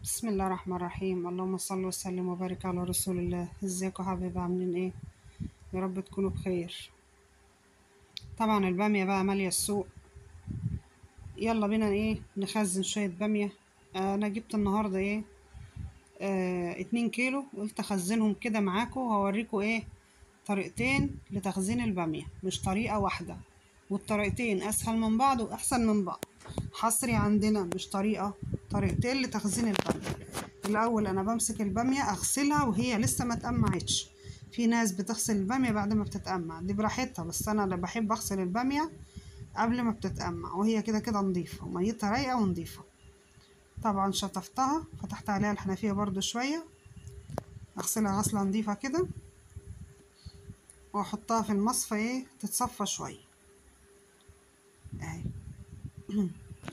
بسم الله الرحمن الرحيم. اللهم صل وسلم وبارك على رسول الله. ازيكم يا حبايبي، عاملين ايه؟ يا رب تكونوا بخير. طبعا الباميه بقى ماليه السوق، يلا بينا ايه نخزن شوية باميه. انا جبت النهارده ايه 2 كيلو، قلت اخزنهم كده معاكم وهوريكم ايه طريقتين لتخزين الباميه، مش طريقه واحدة، والطريقتين اسهل من بعض واحسن من بعض. حصري عندنا مش طريقه، طريقتين لتخزين الباميه. الاول انا بمسك الباميه اغسلها وهي لسه ما اتقمعتش. في ناس بتغسل الباميه بعد ما بتتقمع، دي براحتها، بس انا اللي بحب اغسل الباميه قبل ما بتتقمع وهي كده كده نظيفة وميتها رايقة ونظيفه. طبعا شطفتها، فتحت عليها الحنفية برده شوية، اغسلها غسله نظيفة كده واحطها في المصفى ايه تتصفى شوية اهي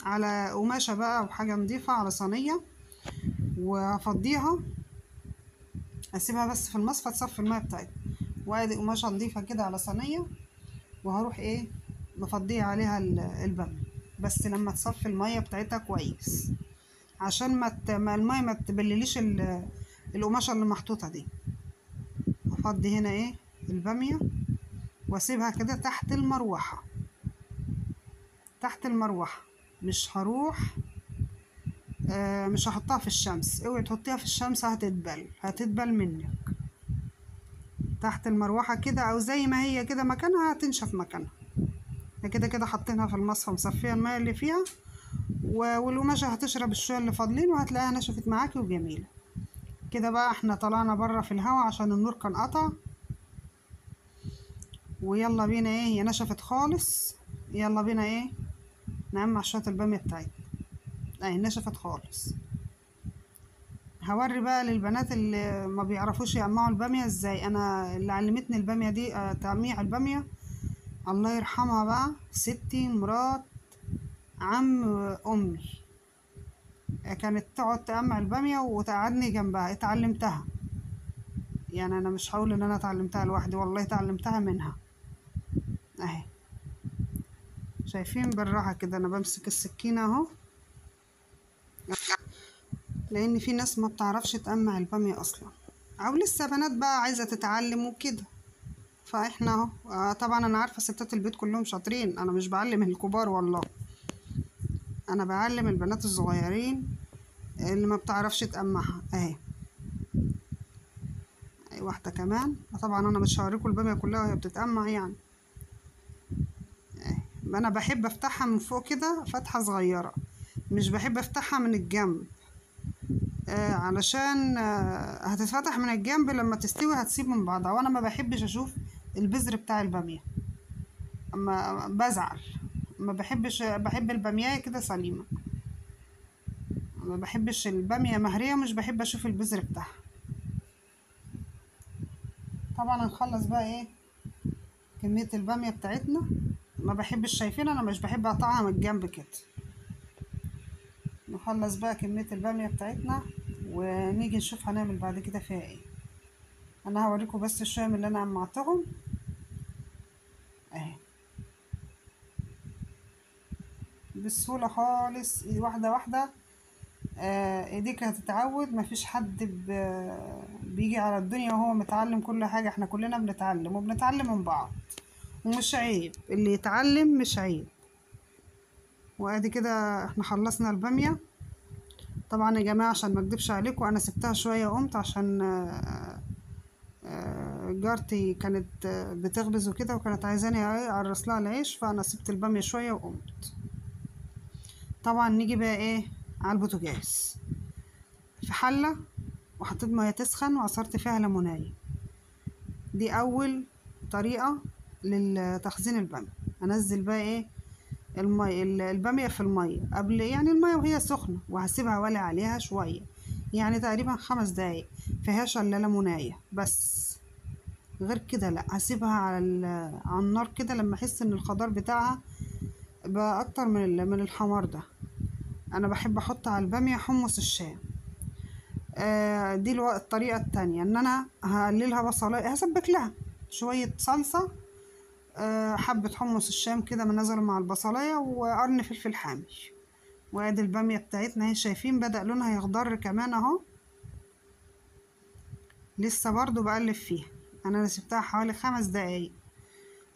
على قماشة بقى وحاجه نظيفة على صينية، وافضيها اسيبها بس في المصفى تصفي المية بتاعتها. وادي قماشة نظيفة كده على صينية، وهروح ايه مفضيه عليها الباميه، بس لما تصفي المية بتاعتها كويس عشان ما المية ما تبلليش القماشه اللي محطوطة دي. افضي هنا ايه الباميه واسيبها كده تحت المروحة، تحت المروحة، مش هروح مش هحطها في الشمس. اوعي تحطيها في الشمس هتدبل، هتدبل منك. تحت المروحة كده او زي ما هي كده مكانها هتنشف مكانها. كده كده حاطينها في المصفى مصفيه المية اللي فيها، والقماشه هتشرب الشويه اللي فاضلين وهتلاقيها نشفت معاكي وجميلة كده. بقى احنا طلعنا بره في الهوا عشان النور كان قطع، ويلا بينا ايه هي نشفت خالص، يلا بينا ايه نقمع شوية الباميه بتاعتنا اهي نشفت خالص. هوري بقى للبنات اللي ما بيعرفوش يقمعوا الباميه ازاي. انا اللي علمتني الباميه دي تقميع الباميه الله يرحمها بقى ستي مرات عم امي، كانت تقعد تقمع الباميه وتقعدني جنبها، اتعلمتها. يعني انا مش هقول ان انا اتعلمتها لوحدي، والله اتعلمتها منها اهي. شايفين بالراحة كده انا بمسك السكينة اهو، لان في ناس ما بتعرفش تقمع الباميه اصلا، او لسه بنات بقى عايزه تتعلم وكده. فاحنا اهو طبعا انا عارفه ستات البيت كلهم شاطرين، انا مش بعلم الكبار والله، انا بعلم البنات الصغيرين اللي ما بتعرفش تقمعها اهي. اي واحدة كمان. طبعا انا مش هوريكم الباميه كلها وهي بتتقمع يعني اهي. انا بحب افتحها من فوق كده فتحه صغيرة، مش بحب افتحها من الجنب علشان هتتفتح من الجنب لما تستوي هتسيب من بعضها، وانا ما بحبش اشوف البذر بتاع الباميه، اما بزعل، ما بحبش، بحب الباميه كده سليمة، ما بحبش الباميه مهريه، مش بحب اشوف البذر بتاعها. طبعا هنخلص بقى ايه كمية الباميه بتاعتنا. ما بحبش، شايفين انا مش بحب اقطعها من الجنب كده. نخلص بقى كمية الباميه بتاعتنا ونيجي نشوف هنعمل بعد كده فيها ايه. انا هوريكم بس شوية من اللي انا قمعتهم اهي بسهولة خالص، واحدة واحدة. ايديك هتتعود، مفيش حد بيجي على الدنيا وهو متعلم كل حاجة، احنا كلنا بنتعلم وبنتعلم من بعض، ومش عيب اللي يتعلم، مش عيب. وادي كده احنا خلصنا الباميه. طبعا يا جماعة عشان ما اكدبش عليكم انا سبتها شوية وقمت عشان جارتي كانت بتخبز وكده، وكانت عايزاني اقرص لها العيش، فانا سبت الباميه شوية وقمت. طبعا نيجي بقى ايه على البوتاجاز. في حله وحطيت مية تسخن وعصرت فيها ليمونيه. دي اول طريقه للتخزين الباميه. انزل بقى ايه المية، الباميه في المية قبل يعني المية وهي سخنة، وهسيبها والي عليها شوية يعني تقريبا 5 دقايق، فيهاش الا ليمونيه بس، غير كده لا، هسيبها على النار كده لما احس ان الخضار بتاعها بقى اكتر من الحمار ده. انا بحب احط على الباميه حمص الشام. دي الطريقة التانية، ان انا هقللها بصلايه، هسبك لها شوية صلصه، حبة حمص الشام كده من نزلوا مع البصلاية، وقرن فلفل حامي. وادي البامية بتاعتنا اهي، شايفين بدأ لونها يخضر كمان اهو. لسه برضو بقلب فيها. انا سبتها حوالي 5 دقايق،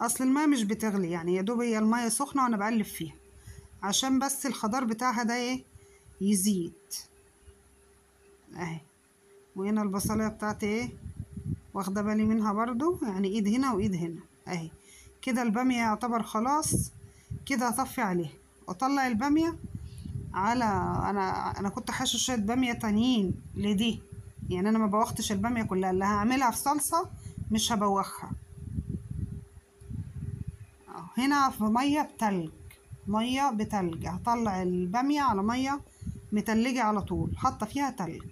اصل المية مش بتغلي يعني، يا دوب هي المية سخنة وانا بقلب فيها عشان بس الخضار بتاعها ده ايه يزيد اهي. وهنا البصلية بتاعتي ايه واخدة بالي منها برضو، يعني ايد هنا وايد هنا اهي. كده البامية يعتبر خلاص كده، هطفي عليها واطلع البامية على انا كنت حاشة شوية بامية تانيين لدي، يعني انا ما بوختش البامية كلها، اللي هعملها في صلصة مش هبوخها. هنا في مية بتلج، مية بتلج، هطلع البامية على مية متلجة على طول، حاطة فيها تلج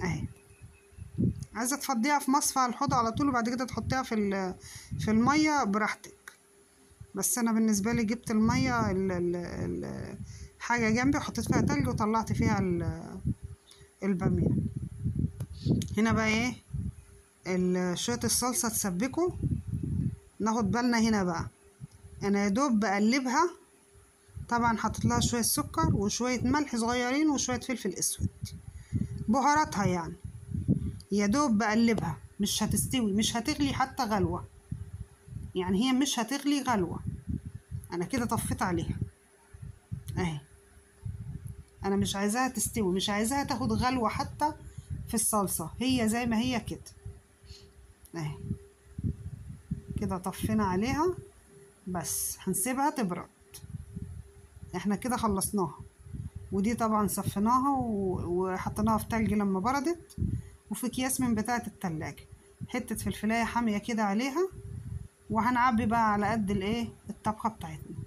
اهي. عايزة تفضيها في مصفى على الحوض على طول، وبعد كده تحطيها في المية براحتك. بس انا بالنسبة لي جبت المية ال حاجة جنبي وحطيت فيها تلج وطلعت فيها البامية. هنا بقى ايه شوية الصلصة تسبكوا. ناخد بالنا هنا بقى، انا يا دوب بقلبها، طبعا حطيت لها شوية سكر وشوية ملح صغيرين وشوية فلفل اسود، بهاراتها يعني. يا دوب بقلبها، مش هتستوي، مش هتغلي حتى غلوة، يعني هي مش هتغلي غلوة. انا كده طفيت عليها اهي، انا مش عايزاها تستوي، مش عايزاها تاخد غلوة حتى في الصلصة، هي زي ما هي كده اهي. كده طفينا عليها، بس هنسيبها تبرد. احنا كده خلصناها، ودي طبعا صفيناها وحطيناها في تلج لما بردت، وفي اكياس من بتاعة التلاجة، حتة فلفلاية حامية كده عليها، وهنعبي بقى على قد الايه الطبخة بتاعتنا.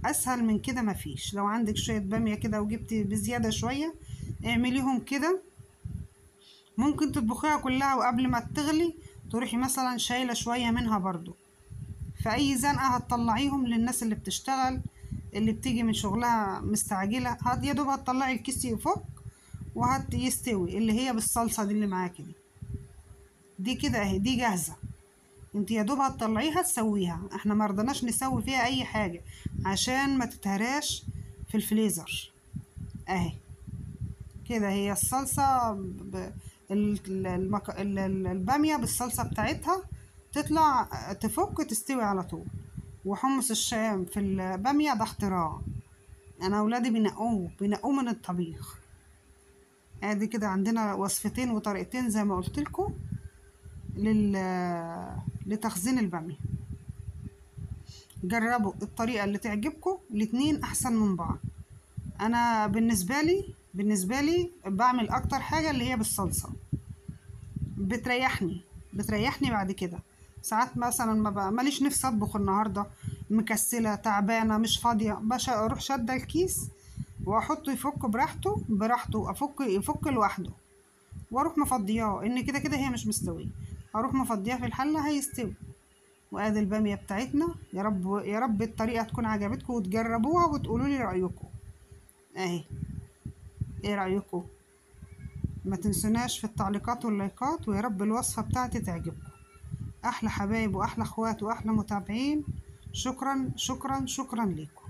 اسهل من كده مفيش. لو عندك شوية بامية كده وجبتي بزيادة شوية اعمليهم كده، ممكن تطبخيها كلها، وقبل ما تغلي تروحي مثلا شايلة شوية منها برضو. في اي زنقة هتطلعيهم للناس اللي بتشتغل، اللي بتيجي من شغلها مستعجلة، يا دوب هتطلعي الكيس يفك وهتستوي، اللي هي بالصلصة دي اللي معاكي دي كده اهي، دي جاهزة، انت يا دوب هتطلعيها تسويها. احنا ما رضناش نسوي فيها اي حاجة عشان ما تتهراش في الفريزر اهي. كده هي الصلصة البامية بالصلصة بتاعتها تطلع تفك تستوي على طول. وحمص الشام في البامية ده اختراع، انا اولادي بينقوه من الطبيخ. ادي كده عندنا وصفتين وطريقتين زي ما قلت لكم لتخزين البامية. جربوا الطريقة اللي تعجبكم، الاتنين احسن من بعض. انا بالنسبة لي بعمل اكتر حاجة اللي هي بالصلصة، بتريحني بعد كده. ساعات مثلا ما بقى ماليش نفسي اطبخ النهارده، مكسله تعبانة مش فاضية، اروح شاده الكيس واحطه يفك براحته، افك يفك لوحده، واروح مفضياه، ان كده كده هي مش مستوية، اروح مفضياه في الحلة هيستوي. وادي الباميه بتاعتنا. يا رب يا رب الطريقة تكون عجبتكم وتجربوها وتقولوا لي رايكم اهي. ايه رايكم؟ ما تنسوناش في التعليقات واللايكات، ويا رب الوصفة بتاعتي تعجبكم. احلى حبايب واحلى اخوات واحلى متابعين، شكرا شكرا شكرا لكم.